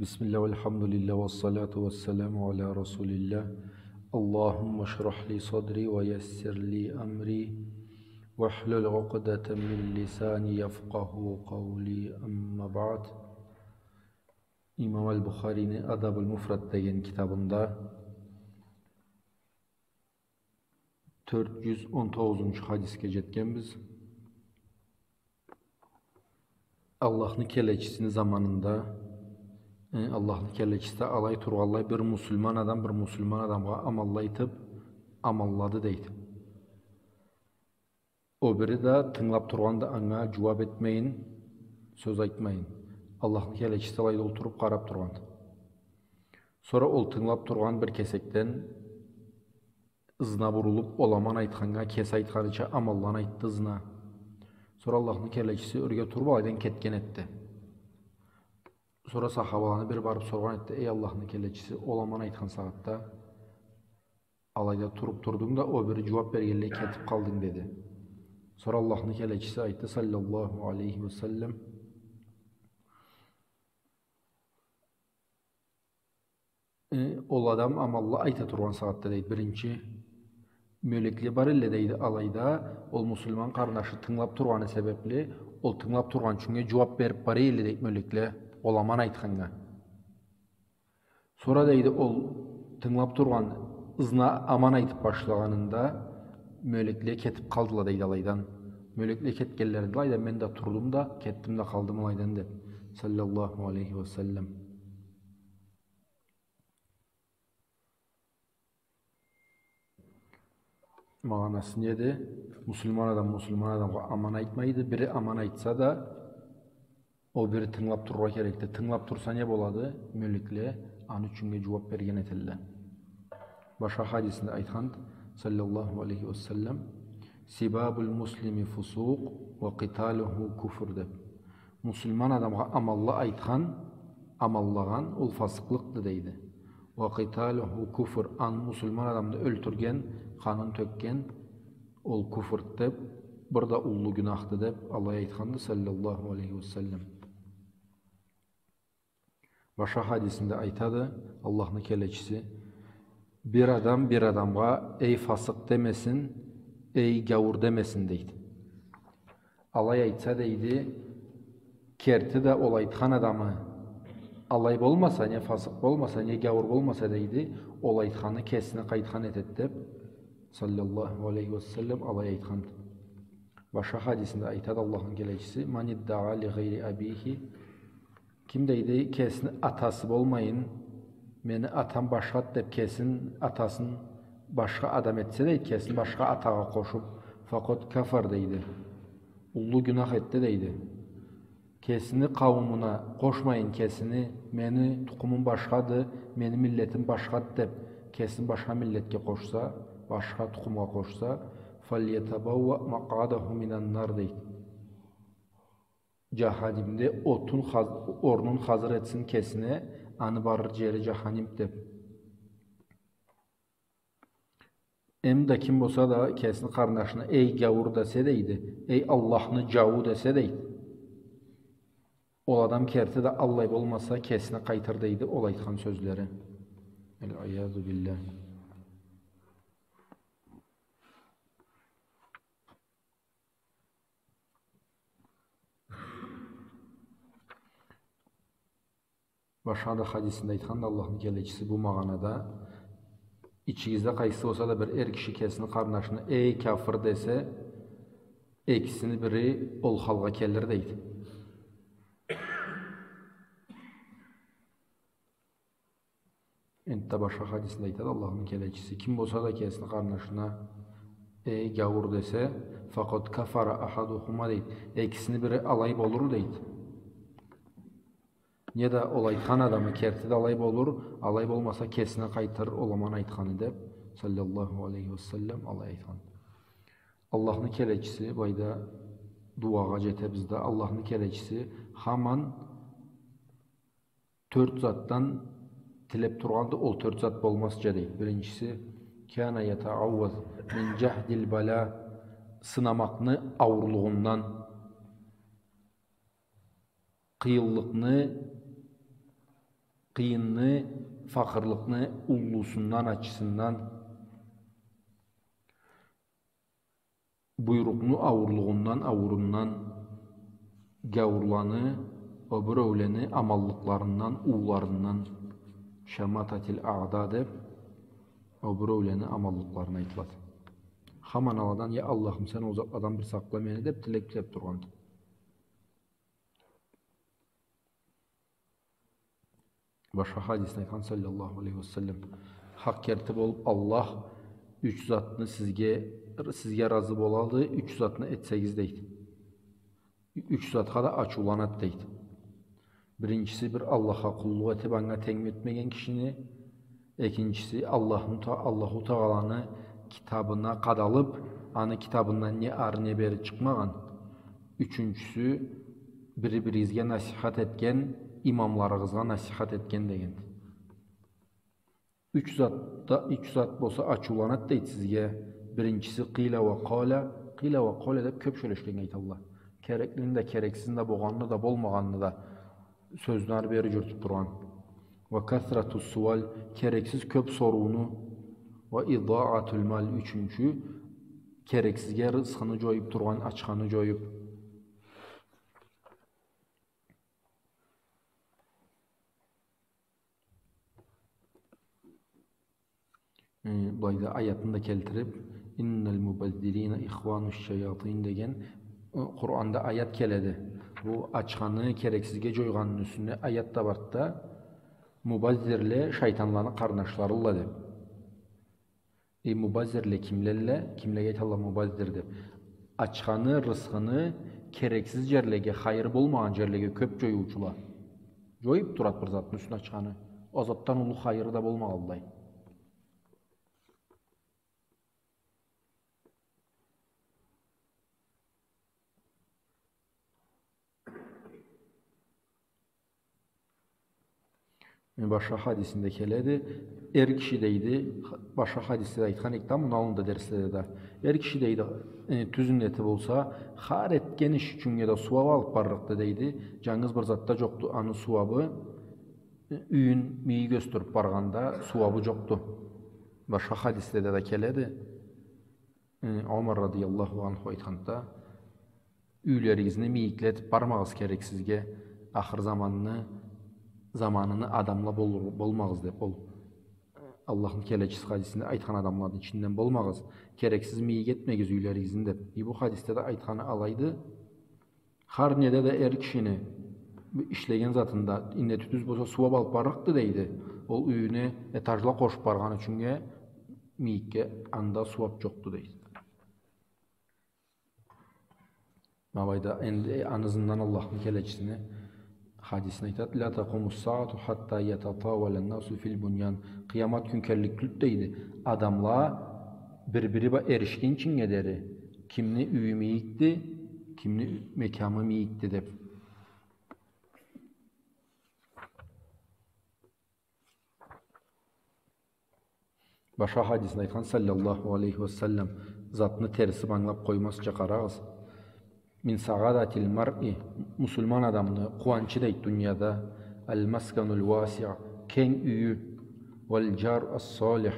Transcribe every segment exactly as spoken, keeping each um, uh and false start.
بسم الله والحمد لله والصلاة والسلام على رسول الله. اللهم اشرح لي صدري ويسر لي أمري واحلل عقدة من لساني يفقهوا قولي. أما بعد. Имам аль-Бухарини «Адабуль-Муфрад» деген китабында тёрт джюз он тогъузунчу хадисге джетгенбиз. Аллахны келечисини заманында, э, Аллахны келечиси алай тургъанлай, бир муслиман адам бир муслиман адамгъа аманла айтыб, аманлады, дейди. О бири да тынгылаб тургъанды, анга джууаб этмейин, сёз айтмайын. Аллахны келечиси алайда олтуруб, къараб тургъанды. Сора ол тынгылаб тургъан бир кесекден ызына бурулуб, ол аман айтханнга, кеси айтханыча аманланы айтды ызына. Сора Аллахны келечиси ёрге туруб, алайдан кетген этди. Сора сахабаланы бири барыб соргъан этди: «Эй Аллахны келечиси, ол аман айтхан сагъатда алайда туруб турдунг да, о бири джууаб бергенлей кетиб къалдынг», — деди. Сора Аллахны келечиси айтды, саллаллаху алейхи ва саллам: Э, ол адам аманла айта тургъан сагъатда, дейди, биринчи мёлекле бар элле, дейди, алайда, ол муслиман къарнашы тынгылаб тургъаны себебли, ол тынгылаб тургъан ючюннге джууаб бериб бара элле, дейди, мёлекле, ол аман айтханнга. Сора, дейди, ол тынгылаб тургъан ызына аман айтыб башлагъанында мёлекле кетиб къалдыла, дейди, алайдан. Мёлекле кетгенлеринде, алайдан мен да турдум да, кетдим да къалдым алайдан, деб, саллаллаху алейхи ва саллам. Магъанасы неди? Муслиман адам муслиман адамгъа аман айтмайды. Бири аман айтса да, ол бири тынгылаб турургъа керекди. Тынгылаб турса не болады? Мёлекле аны ючюннге джууаб берген этелле. Башха хадисинде айтханды, саллаллаху алейхи ва саллам: «Сибабуль муслими фусукъ ва къиталюху куфр», — деб. Муслиман адамгъа аманла айтхан, аманлагъан, ол фасыкълыкъды, дейди. «Ва къиталюху куфр», аны, муслиман адамны ёлтюрген, къанын тёкген, ол куфрды деб, бир да уллу гюнахды деб, алай айтханды, саллаллаху алейхи ва саллам. Башха хадисинде айтады Аллахны келечиси: «Бир адам бир адамгъа эй фасыкъ демесин, эй гяуур демесин», — дейди. Алай айтса, дейди, керти да ол айтхан адамы алай болмаса, не фасыкъ болмаса, не гяуур болмаса, дейди, ол айтханы кесине къайтхан этеди деб, саллаллаху алейхи ва саллам, алай айтханды. Башха хадисинде айтады Аллахны келечиси: «Ман иддаъа ли гъайри абихи». Ким, дейди, кесини атасы болмайын, мени атам башхады деб, кесин атасын башха адам этсе, дейди, кесин башха атагъа къошуб, «факъад кафар», дейди. Уллу гюнах этди, дейди. Кесини къауумуна къошмайын кесини, мени тукъумум башхады, мени миллетим башхады деб, кесин башха миллетге къошса, башха тукъумгъа къошса, «фальятабауа макъадаху минан нар», дейди. Джаханимде отун хаз-, орнун хазыр этсин кесине, аны барыр джери джаханим деб. Эм да ким болса да кесини къарнашына «эй гяуур» десе, дейди, «эй Аллахны джауу» десе, дейди, ол адам керти да аллай болмаса, кесине къайтыр, дейди, ол айтхан сёзлери. Аль-иязу биллях. Башха да хадисинде айтханды Аллахны келечиси бу магъанада: ичигизде къайсы болса да бир эр киши кесини къарнашына «эй кяфыр» десе, экисини бири ол халгъа келир, дейди. Энтда башха хадисинде айтады Аллахны келечиси: ким болса да кесини къарнашына «эй гяуур» десе, «факъад кафара ахадухума», дейди. Экисини бири алай болур, дейди. Не да ол айтхан адамы керти да алай болур, алай болмаса кесине къайтыр ол аман айтханы деб, саллаллаху алейхи ва саллам, алай айтхан. Аллахны келечиси, былайда дуагъа джетебиз да, Аллахны келечиси хаман тёрт затдан тилеб тургъанды, ол тёрт зат болмазча, дейди. Биринчиси, «кана ятаауаз мин джахдиль бала», сынамакъны ауурлугъундан, къыйынлыкъны Къыйынны, факъырлыкъны уллусундан, ачысындан, буйрукъну ауурлугъундан, аууруундан, гяуурланы, ол биреулени аманлыкъларындан, ууларындан, шамататиль аъда деп, ол биреулени аманлыкъларына айтылады. Хаман аладан, я Аллахым, сен ол затладан бир сакъла мени деп тилек тилеп тургъанды. Башха хадисни айтхан, саллаллаху алейхи ва саллам, хакъ керти болуп, Аллах юч затны сизге, сизге разы болады, юч затны этсегиз, дейди. Юч затха да ачыуланады, дейди. Биринчиси, бир Аллахха къуллукъ этип, анга тенг этмеген кишини, экинчиси, Аллахны Та-, Аллаху Тагъаланы китабына къадалып, аны китабындан не ары, не бери чыкъмагъан. Ючюнчюсю, бири-биригизге насихат этген, имамларыгъызгъа насихат этген дегенди. Юч затда, юч зат болса ачыуланады, дейди, сизге. Биринчиси, къыйла ва къала, къыйла ва къала деп кёп сёлешгеннге айталла. Кереклини да, керексизни да, болгъанны да, болмагъанны да сёзню ары-бери жюрютюп тургъан. Ва касрату суал, керексиз кёп сорууну, ва идаатуль мал, ючюнчю, керексизге рызкъыны жоюп тургъан, ачханы жоюп. Э, былайда аятны да келтирип, «Инналь мубаззирина ихвану шаятин» деген, э, Къуранда аят келеди. Бу ачханы керексизге жойгъанны юсюне аят да барды да, мубаззирле шайтанланы къарнашларылла деп. Э, мубаззирле кимлелле? Кимлеге айталла мубаззир деп? Ачханы, рызкъыны керексиз жерлеге, хайыры болмагъан жерлеге кёп жоюучула. Жоюп турат бир затны юсюне ачханы. Ол затдан уллу хайыры да болмагъанлай. Башха хадисинде келеди. Эр киши, дейди, башха хадисде да айтхан эдик да, муну аллында дерследе да. Эр киши, дейди, э, тюз ниети болса, хар этген иш ючюннге да сууап алып барлыкъды, дейди. Жангыз бир зат да жокъду аны сууабы, э, юйюн мийик ёсдюрюп баргъанда сууабы жокъду. Башха хадиследе да келеди. Э, Омар радыяллаху анху айтханды да, юйлеригизни мийиклетип бармагъыз керексизге, ахыр заманны, заманны адамла болур, болмагъыз деп, ол Аллахны келечиси хадисинде айтхан адамланы ичинден болмагъыз, керексиз мийик этмегиз юйлеригизни деп. И бу хадисде да айтханы алайды. Хар неде да эр кишини ишлеген затында, иннети тюз болса, сууап алып барлыкъды, дейди. Ол юйюне этажла къошуп баргъаны ючюннге мийикге анда сууап жокъду, дейди. Алайда энди, э, аны ызындан Аллахны келечисини хадисин айтат: «Ла такъуму ссаату хатта ятатауалан насу филь буньян». Къыямат кюн келлик тюлдю, дейди. Адамла бир-бири бла эришгинчиннге дери, кимни юйю мийикди, кимни мекямы мийикди деп. Башха хадисинде айтхан, саллаллаху алейхи ва саллам, затны терсип ангылап къоймазча къарагъыз. «Мин саадатиль маръи», муслиман адамны къууанчы, дейди, дунияда, «аль маскануль васиъ», кенг юйю, «валь джар ас-салих»,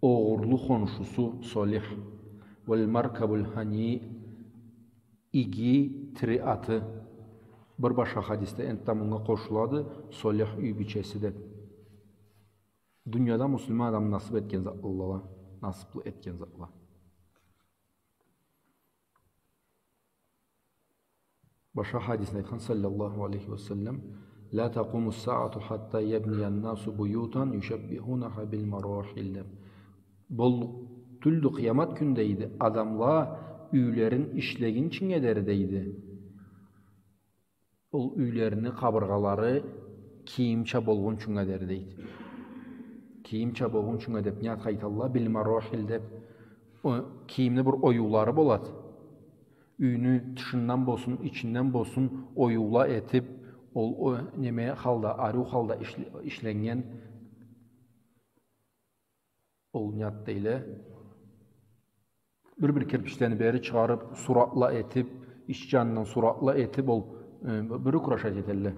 огъурлу хоншусу солих, «валь маркабуль хани», иги тири аты. Бир башха хадисде энтда мунга къошулады, солих юй бийчеси деп. Дунияда муслиман адам насып этген затла, насыплы этген затла. Башха хадисинде айтхан, саллаллаху алейхи ва саллам: «Ла такъуму ссаату хатта ябниян насу буютан юшаббихунаха биль марахиль», деп. Боллукъ тюлдю къыямат кюн, дейди, адамла юйлерин ишлегинчиннге дери, дейди. Ол юйлерини къабыргъалары кийимча болгъунчуннга дери, дейди. Кийимча болгъунчуннга деп не затха айталла? Биль марахиль деп. О, кийимни бир оюулары болады. Юйню тышындан болсун, ичинден болсун, оюула этип, ол, о, неме халда, ариу халда ишле-, ишленнген. Ол не зат дейле? Бир-бир кирпичлени бери чыгъарып, суратла этип, ич жанындан суратла этип, ол, э, бир украшать этелле.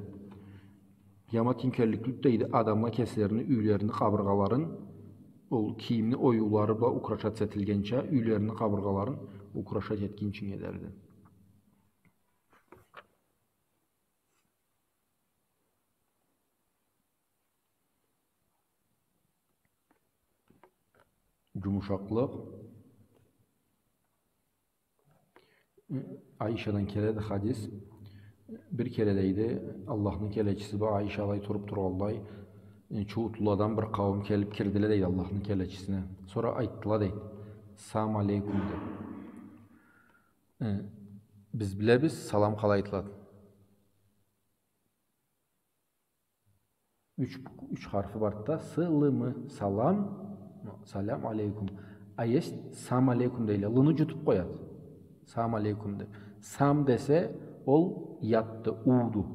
Къыямат кюн келликликди, дейди, адамла кеслерини юйлерини къабыргъаларын, ол кийимни оюулары бла украшать этилгенча, юйлерини къабыргъаларын украшать этгинчинге дери. Джумушакълыкъ. Айшадан келеди хадис. Бир кере, дейди, Аллахны келечиси бла Айша алай туруп тургъанлай, э, чууутлуладан бир къауум келип кирдиле, дейди, Аллахны келечисине. Сора айтдыла, дейди, «Салам алейкум», деп. Э, биз билебиз, салам къалай айтылады. Юч, юч харфы барды да, сылымы, салам, салам алейкум. А есть сам алейкум дейле, лыны джутуп къояды. Сам алейкум деп. Сам десе, ол ятды, ууду.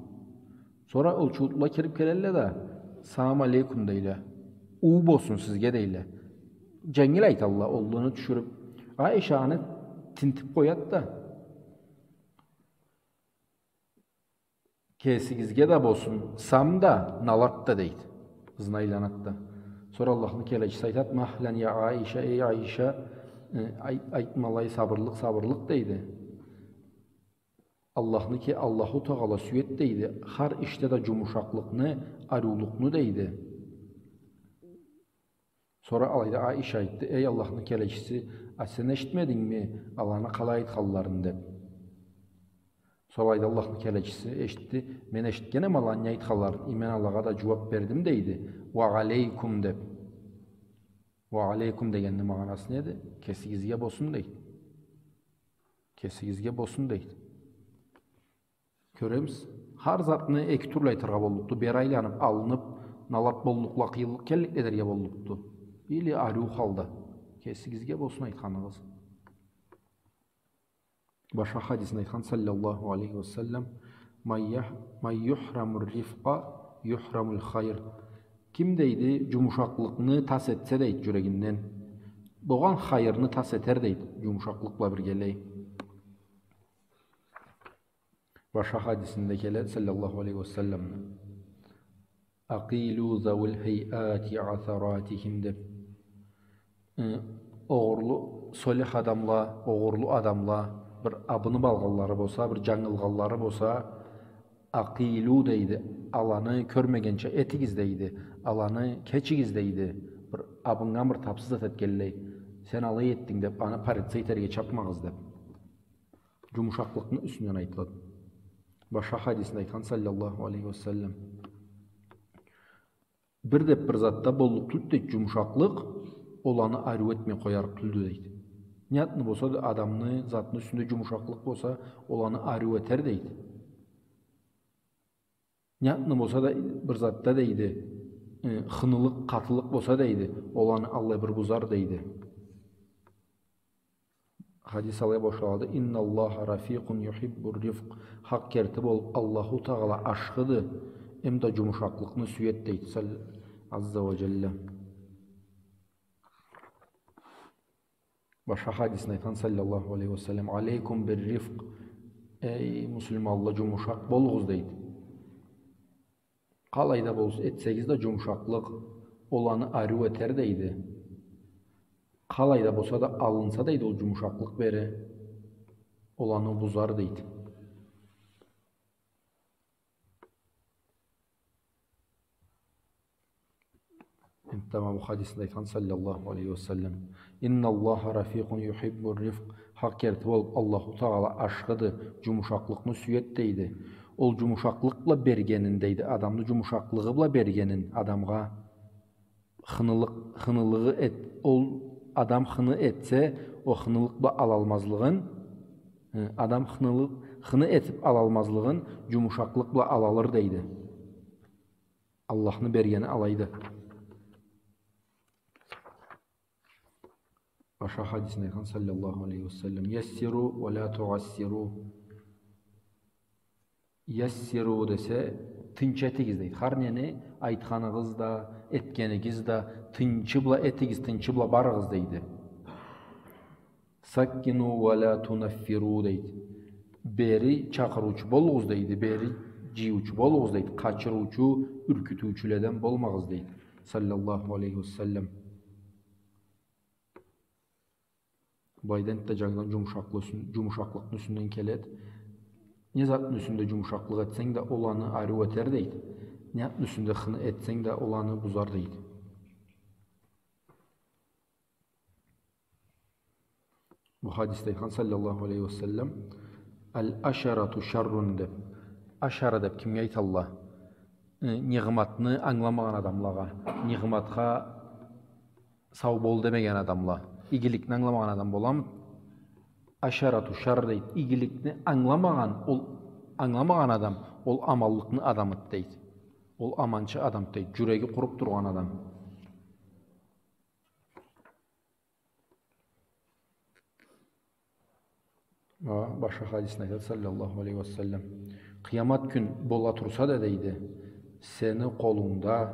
Сора ол чууутлула кирип келелле да, салам алейкум дейле. Уу болсун сизге дейле. Дженгил айталла, ол лыны тюшюрюп. Айша аны тинтип къояды да. Кесигизге да болсун, сам да, налат да, дейди. Ызына айланат да. Сора Аллахны келечиси айтат, «Махлан я Айша, эй Айша, э, ай-, айтма алай, сабырлыкъ, сабырлыкъ», дейди. Аллахны ке-, Аллаху Тагъала сюет, дейди, хар ишде да джумушакълыкъны, ариулукъну, дейди. Сора алайда Айша айтды, «Эй Аллахны келечиси, а сен эшитмедингми аланы къалай айтханларын?» деп. Сора алайда Аллахны келечиси эшитди, «Мен эшитгенем аланы не айтханларын, и мен алагъа да джууап бердим», дейди. «Уа алейкум» деп. «Уа алейкум» дегенни магъанасы неди? Кесигизге болсун, дейди. Кесигизге болсун, дейди. Кёремиз, хар затны эки тюрлю айтыргъа боллукъду. Бери айланып, алынып, налат боллукъла, къыйынлыкъ келлик этерге боллукъду. Или ариу халда. Кесигизге болсун айтханыгъыз. Башха хадисинде айтхан, саллаллаху алейхи ва саллам, «Ман ях-, ман юхрамур рифкъа, юхрамул хайр». Ким, дейди, джумушакълыкъны тас этсе, дейди, джюрегинден, болгъан хайырны тас этер, дейди, джумушакълыкъ бла биргелей. Башха хадисинде келеди, саллаллаху алейхи ва саллам: «Акъилу завил хейати асаратихим», деп. Э, огъурлу, солих адамла, огъурлу адамла, бир абынып алгъанлары болса, бир джангылгъанлары болса, «акъилу», дейди, аланы кёрмегенча этигиз, дейди, аланы кечигиз, дейди, бир абыннган, бир тапсыз зат этгенлей, сен алай этдинг деп, аны порицать этерге чапмагъыз, деп. Джумушакълыкъны юсюнден айтылады. Башха хадисинде айтхан, саллаллаху алейхи ва саллам: «Бир деп бир затда боллукъ тюлдю, — дейди, — джумушакълыкъ, ол аны ариу этмей къоярыкъ тюлдю», — дейди. Не затны болса да, адамны затны юсюнде джумушакълыкъ болса, ол аны ариу этер, дейди. Не затны болса да, бир затда, дейди, э, хынылыкъ, къатылыкъ болса, дейди, ол аны аллай бир бузар, дейди. Хадис алай бошалады: «Инналлаха рафикъун юхиббур рифкъ». Хакъ керти болуп, Аллаху Тагъала ашхыды, эм да джумушакълыкъны сюет, дейди, сал-, азза ва джалла. Башха хадисинде айтхан, саллаллаху алейхи ва саллам: «Алейкум бир рифкъ». Эй муслиманла, джумушакъ болугъуз, дейди. Къалайда болса этсегиз да джумушакълыкъ, ол аны ариу этер, дейди. Къалайда болса да алынса, дейди, ол джумушакълыкъ бери, ол аны бузар, дейди. Энтда ма бу хадисинде айтхан, саллаллаху алейхи ва саллам: «Инналлаха рафикъун юхиббур рифкъ». Хакъ керти болуп, Аллаху Тагъала ашхыды, джумушакълыкъны сюет, дейди. Ол джумушакълыкъ бла бергенин, дейди, адамны джумушакълыгъы бла бергенин адамгъа, хынылыкъ-, хынылыгъы эт-, ол адам хыны этсе, ол хынылыкъ бла алалмазлыгъын, э, адам хынылыкъ-, хыны этип алалмазлыгъын джумушакълыкъ бла алалыр, дейди. Аллахны бергени алайды. Башха хадисинде айтхан, саллаллаху алейхи ва саллам: «Яссиру ва ла туассиру». Яссиру десе, тынч этигиз, дейди. Хар нени айтханыгъыз да, этгенигиз да, тынчы бла этигиз, тынчы бла барыгъыз, дейди. «Саккину ва ла тунаффиру», дейди. Бери чакъырыучу болугъуз, дейди. Бери Джыйыучу болугъуз, дейди. Къачырыучу, юркютюучюледен болмагъыз, дейди. Саллаллаху алейхи ва саллам. Былайда энтда джангыдан джумушакълы-, джумушакълыкъны юсюнден келеди. Не затны юсюнде джумушакълыкъ этсенг да, ол аны ариу этер, дейди. Не затны юсюнде хыны этсенг да, ол аны бузар, дейди. Бу хадисде айтхан, саллаллаху алейхи ва саллам, «Аль-ашарату шаррун», деб. Ашара деб кимге айталла? Э, нигъматны ангыламагъан адамлагъа, нигъматха сау бол демеген адамла. Игиликни ангыламагъан адам боламы? «Ашарату шарр», дейди. Игиликни ангыламагъан, ол ангыламагъан адам, ол аманлыкъны адамыды, дейди. Ол аманчы адамды, дейди. Джюреги къуруб тургъан адам. Ва башха хадисинде айтады, саллаллаху алейхи ва саллам, къыямат кюн бола турса да, дейди, сени къолунгда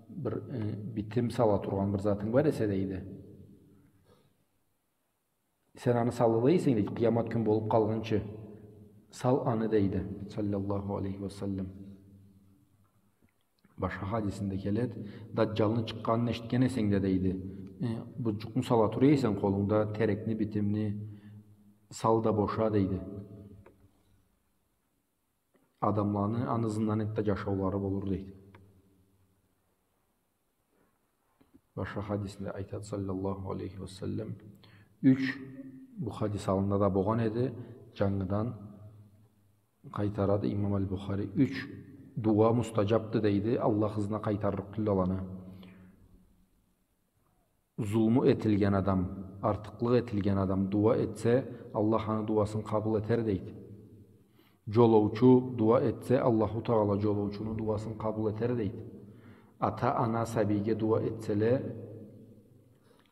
бир, э, битим сала тургъан бир затынг бар эсе, дейди, сен аны салаллай эсенг, дейди, къыямат кюн болуб къалгъынчы, сал аны, дейди, саллаллаху алейхи ва саллам. Башха хадисинде келеди, Даджалны чыкъгъанын эшитген эсенг да, дейди, э, бу джукъну сала тура эсенг къолунгда, терекни, битимни сал да боша, дейди. Адамланы аны ызындан энтда джашаулары болур, дейди. Башха хадисинде айтады, саллаллаху алейхи ва саллам, юч, бу хадис аллында да болгъан эди, джангыдан къайтарады имам аль-Бухари, юч дуа мустаджабды, дейди, Аллах ызына къайтарырыкъ тюлдю аланы. Зулму этилген адам, артыкълыкъ этилген адам дуа этсе, Аллах аны дуасын къабыл этер, дейди. Джолоучу дуа этсе, Аллаху Тагъала джолоучуну дуасын къабыл этер, дейди. Ата-ана сабийге дуа этселе,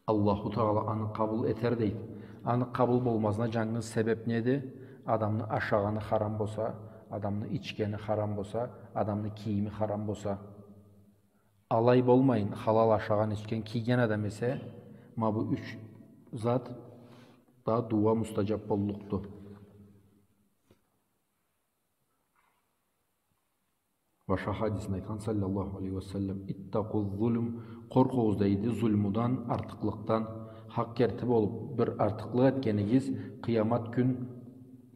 Аллаху Тагъала аны къабыл этер, дейди. Аны къабыл болмазына джангыз себеб неди? Адамны ашагъаны харам болса, адамны ичгени харам болса, адамны кийими харам болса. Алай болмайын, халал ашагъан, ичген, кийген адам эсе, ма бу юч зат да дуа мустаджаб боллукъду. Башха хадисинде айтхан, саллаллаху алейхи ва саллам, «Иттакъу зулм», къоркъугъуз, дейди, зулмудан, артыкълыкъдан. Хакъ керти болуб бир артыкълыкъ этгенигиз, къыямат кюн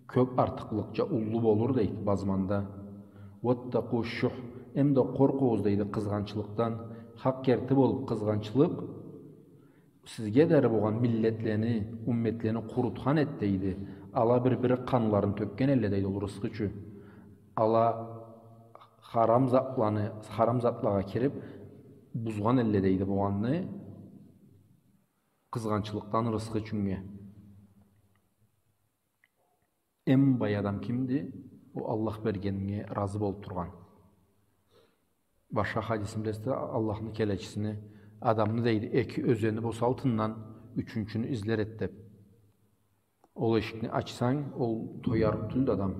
кёб артыкълыкъча уллу болур, дейди, базманда. «Ваттакъу шух», эм да къоркъугъуз, дейди, къызгъанчлыкъдан. Хакъ керти болуб къызгъанчлыкъ сизге дери болгъан миллетлени, умметлени къурутхан эди, дейди. Ала бир-бири къанларын тёкген элле, дейди, ол рысхы ючюн. Ала харам затланы, харам затлагъа кириб, бузгъан элле, дейди, болгъанны къызгъанчлыкъдан рысхы ючюннге. Эм бай адам кимди? Ол Аллах бергенинге разы болуб тургъан. Башха хадисинде эсе Аллахны келечисини, адамны, дейди, эки ёзени болса алтындан, ючюнчюню излер эди, деб. Ол эшикни ачсанг, ол тоярыкъ тюлдю адам.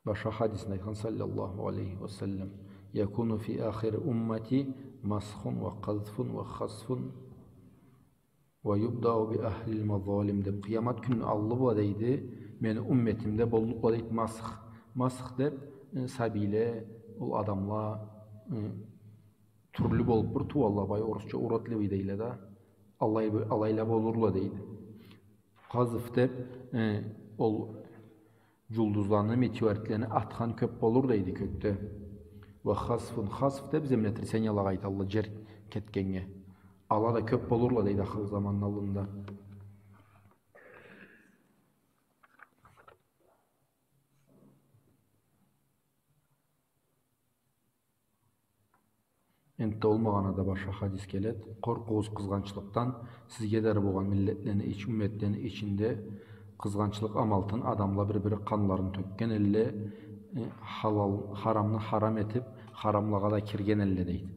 Башха хадисинде айтхан, саллаллаху алейхи ва саллам, «Якуну фи ахири уммати масхун ва къазфун ва хасфун ва юбдау би ахлил мазалим», деб. Къыямат кюнню аллы бла, дейди, мени умметимде боллукъла, дейди, масх. Масх деб, э, сабийле, ол адамла, э, тюрлю болуб бир тууалла, бай, орусча уродливый дейле да. Алай, алайла болурла, дейди. Къазф деб, э, ол джулдузланы, метеоритлени атхан кёб болур, дейди, кёкде. Ва хасфун, хасф деб землетрясениелагъа айталла, джер кетгеннге. Ала да кёб болурла, дейди, ахыр заманны аллында. Энтда ол магъанада башха хадис келеди. Къоркъугъуз къызгъанчлыкъдан, сизге дери болгъан миллетлени ич-, умметлени ичинде къызгъанчлыкъ амалтын адамла бир-бири къанларын тёкген элле, э, халал, харамны харам этиб, харамлагъа да кирген элле, дейди.